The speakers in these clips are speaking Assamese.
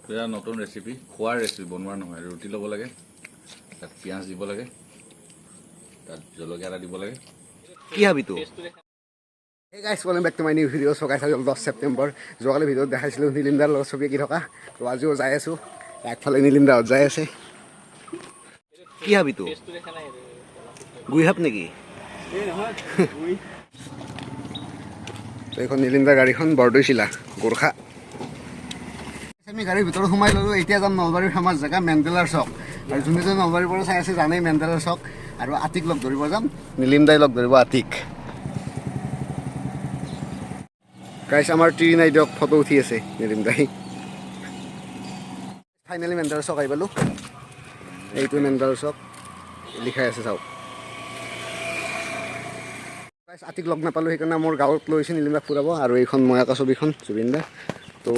এটা নতুন ৰেচিপি, খোৱাৰ ৰেচিপি, বনোৱা নহয়। ৰুটি ল'ব লাগে, তাত পিঁয়াজ দিব লাগে, তাত জলকীয়া এটা দিব লাগে। কি ভাবি তো? Hey guys, welcome back to my new video. So guys, আজি হ'ল 10 ছেপ্টেম্বৰ। যোৱাকালি ভিডিঅ'ত দেখাইছিলোঁ নীলিমদাৰ লগত ছবি আঁকি থকা। তো আজিও যাই আছোঁ। একফালে নীলিম দাহঁত যাই আছে। কি ভাবি তো? গুই সাপ নেকি? তো এইখন নীলিমদাৰ গাড়ীখন, বৰদৈচিলা গোৰ্খা। আমি গাড়ীৰ ভিতৰত সোমাই ল'লোঁ। এতিয়া যাম নলবাৰীৰ ফেমাছ জেগা মেণ্ডেলাৰ চক। আৰু যোনে যোনে নলবাৰীৰ পৰা চাই আছে, জানেই মেণ্ডেলাৰ চক। আৰু আতিক লগ ধৰিব যাম। নীলিম দাই লগ ধৰিব আতিক। গাইছ, আমাৰ ট্ৰি নাই দিয়ক, ফটো উঠি আছে নীলিম দাই। ফাইনেলি মেণ্ডেলাৰ চক আহি পালোঁ। এইটো মেণ্ডেলাৰ চক লিখাই আছে, চাওক। গাইছ, আতিক লগ নাপালোঁ, সেইকাৰণে মোৰ গাঁৱত লৈ আহিছে নীলিম দাক ফুৰাব। আৰু এইখন মই আঁকা ছবিখন, জুবিন দা। তো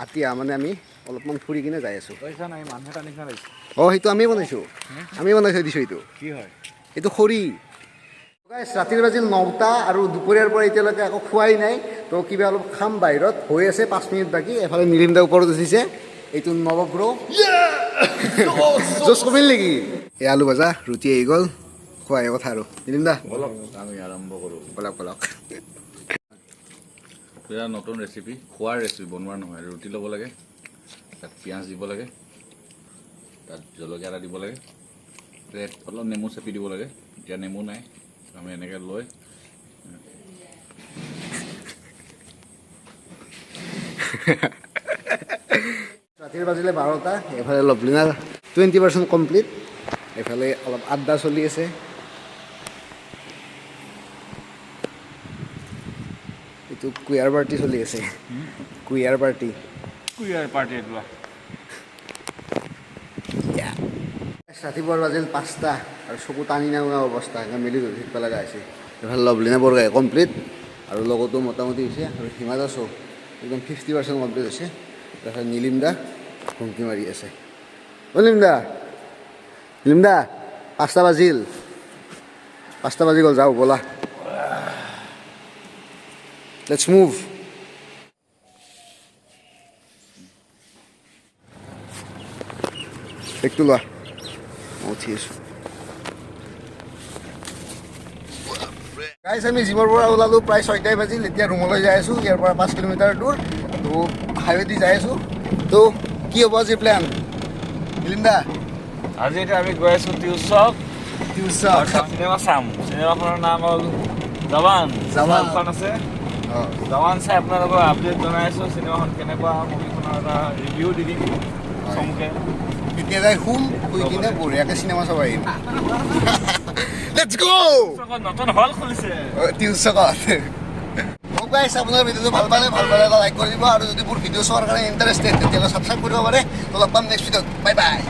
আতিয়া মানে আমি অলপমান ফুৰি কিনে যাই আছোঁ। নাই, মানুহ এটা নিচিনা লাগিছে। অঁ, সেইটো আমিয়ে বনাইছোঁ, আমি বনাই থৈ দিছোঁ এইটো। কি হয়? এইটো খৰি। গাইছ, ৰাতিৰ বাজিল 9টা আৰু দুপৰীয়াৰ পৰা এতিয়ালৈকে একো খোৱাই নাই। তো কিবা অলপ খাম বাহিৰত। হৈ আছে 5 মিনিট বাকী। এফালে নীলিম দা ওপৰত উঠিছে। এইটো নৱব্ৰ জোচ কমিল নেকি? এই আলু ভাজা ৰুটি আহি গ'ল। খোৱাই কথা আৰু নীলিম দা। বলক, আমি আৰম্ভ কৰোঁ। বলক বলক। এটা নতুন ৰেচিপি, খোৱাৰ ৰেচিপি, বনোৱা নহয়। ৰুটি ল'ব লাগে, তাত পিঁয়াজ দিব লাগে, তাত জলকীয়া এটা দিব লাগে, তাত অলপ নেমু চেপি দিব লাগে। এতিয়া নেমু নাই, আমি এনেকৈ লৈ ৰাতিৰ বাজিলে 12টা। এইফালে লভলিনাৰ 20% কমপ্লিট। এইফালে অলপ আড্ডা চলি আছে। এইটো কুইয়াৰ পাৰ্টি চলি আছে, কুইয়াৰ পাৰ্টি। কুইয়াৰ পাৰ্টি এইটো। ৰাতিপুৱাৰ বাজিল 5টা আৰু চকু টানি নাওনা অৱস্থা। সেইকাৰণে মেলি ধৰি থাকিব লগা হৈছে। এইফালে লভলিনা বৰগাই কমপ্লিট আৰু লগতো মোটামুটি হৈছে। আৰু হিমা দাসো একদম 50% কমপ্লিট হৈছে। তাৰপিছত নীলিম দা ঘুমটি মাৰি আছে। অ' নীলিম দা, নীলিম দা, 5টা বাজিল, 5টা বাজি গ'ল। যাওঁ ব'লা, let's move. বেগটো লোৱা, মই উঠি আছোঁ। গাইছ, আমি জিমৰ পৰা ওলালোঁ, প্ৰায় 6টাই বাজিল। এতিয়া ৰুমলৈ যাই আছোঁ। ইয়াৰ পৰা 5 কিলোমিটাৰ দূৰ। তো হাইৱে দি যাই আছোঁ। তো কি হ'ব আজি প্লেন, নীলিম দা? আজি এতিয়া আমি গৈ আছো টিউচক। টিউচন। চিনেমা চাম। চিনেমাখনৰ নাম হ'ল জৱান। জৱান। এখন আছে। অঁ। জৱান চাই আপোনালোকক আপডেট জনাই আছো, চিনেমাখন কেনেকুৱা, মুভিখনৰ এটা ৰিভিউ দি দিম চমুকে। এতিয়া যাই শুম, শুই কিনে বঢ়িয়াকৈ চিনেমা চাব আহিম। Let's go. টিউচকত নতুন হল খুলিছে। টিউচকত। গাইছ, আপোনাৰ ভিডিঅ'টো ভাল পালে, ভাল পালে এটা লাইক কৰি দিব। আৰু যদি মোৰ ভিডিঅ' চোৱাৰ কাৰণে ইণ্টাৰেষ্টেড, তেতিয়াহ'লে ছাবস্ক্ৰাইব কৰিব পাৰে। তো লগ পাম নেক্সট ভিডিঅ'ত। Bye bye.